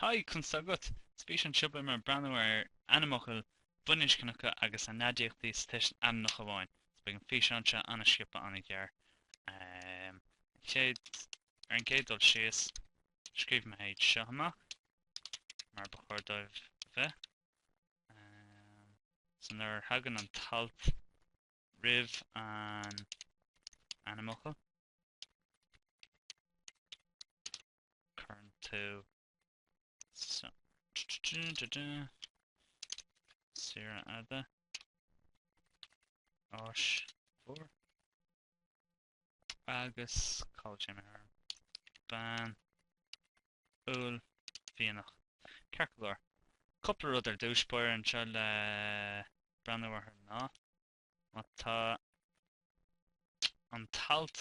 Haigh, conas tá agat? Sa bhfíseán seo beidh mé ag breathnú ar ainmfhocail bhaininscneacha agus a n-aidiachtaí sa tuiseal ainmneach amháin. So beidh an físeán seo an-sciobtha an-ghearr. Ar an gcéad dul síos, scríobhfaidh mé iad seo amach mar ba chóir dóibh a bheith. So nuair a thagann an t-alt roimh an ainmfhocal, cuireann tú saoire fhada áis mhór agus cá bhfuil sé mé bean uaillmhianach. Ceart go leor. Cúpla rud ar dtús báire anseo le breathnú orthu ná má tá an t-alt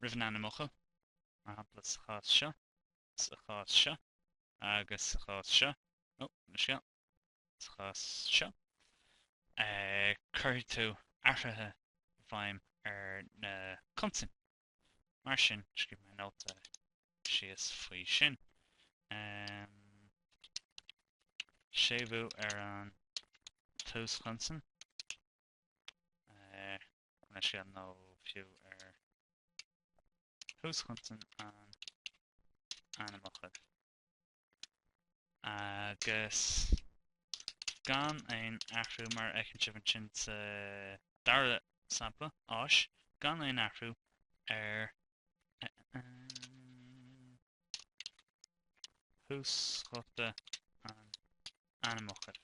roimh an ainmfhocal, mar shampla sa chás seo, sa chás seo agus sa chás seo, ó, mo scéal, sa chás seo, cuirfidh tú athruithe i bhfeidhm ar na consain. Mar sin, scríobhfaidh mé nóta síos faoi sin. Séimhiú ar an túschonsan. Mo scéal nó fiú ar thúschonsan an ainmfhocail. Agus gan aon athrú, mar a fheiceann sibh ansin sa dara sampla, áis, gan aon athrú ar thúsghuta an ainmfhocail.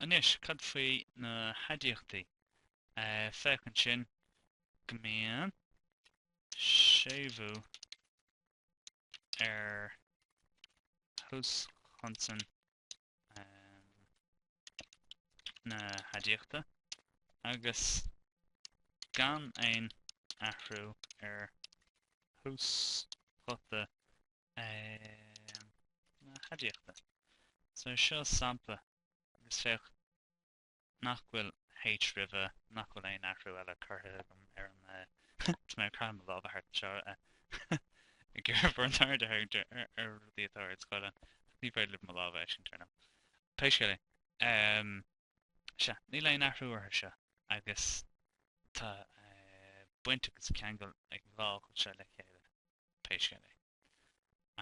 Anois, cad faoi na haidiachtaí? Féach ansin go mbíonn séimhiú ar thúschonsan na haidiachta agus gan aon athrú ar thúsghuta na haidiachta. So seo sampla agus féach nach bhfuil H roimhe, nach bhfuil aon athrú eile curtha agam ar an Tá mé ag croitheadh mo lámha thart anseo ag iarraidh bhur n-aird a tharraingt ar rudaí atá ar an scáileán. Ní féidir libh mo lámha a fheiscint ar ndóigh. Pé scéal é, sea, níl aon athrú orthu seo agus tá baint agus ceangal ag an dhá fhocal seo le chéile, pé scéal é.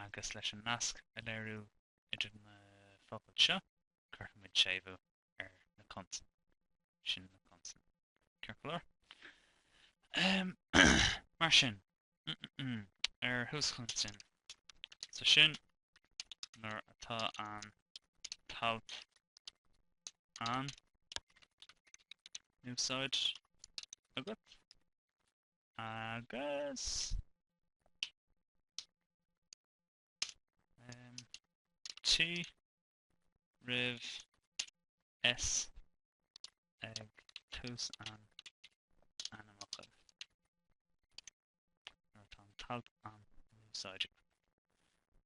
Agus leis an nasc a léiriú idir na focail seo, cuirfimid séimhiú ar na consain. Sin na consain. Ceart go leor? Mar sin, ar thúschonsain. So sin nuair atá an t-alt in úsáid agat. Agus T roimh S ag tús an ainmfhocail. Nuair atá an t-alt in úsáid agat.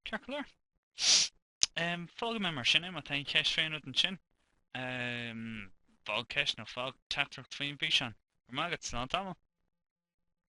Ceart go leor. Fágfaidh mé mar sin é má tá aon cheist fé aon rud ansin. Fág ceist nó fág teachtaireacht faoin bhfíseán. Go raibh maith agat, slán tamall!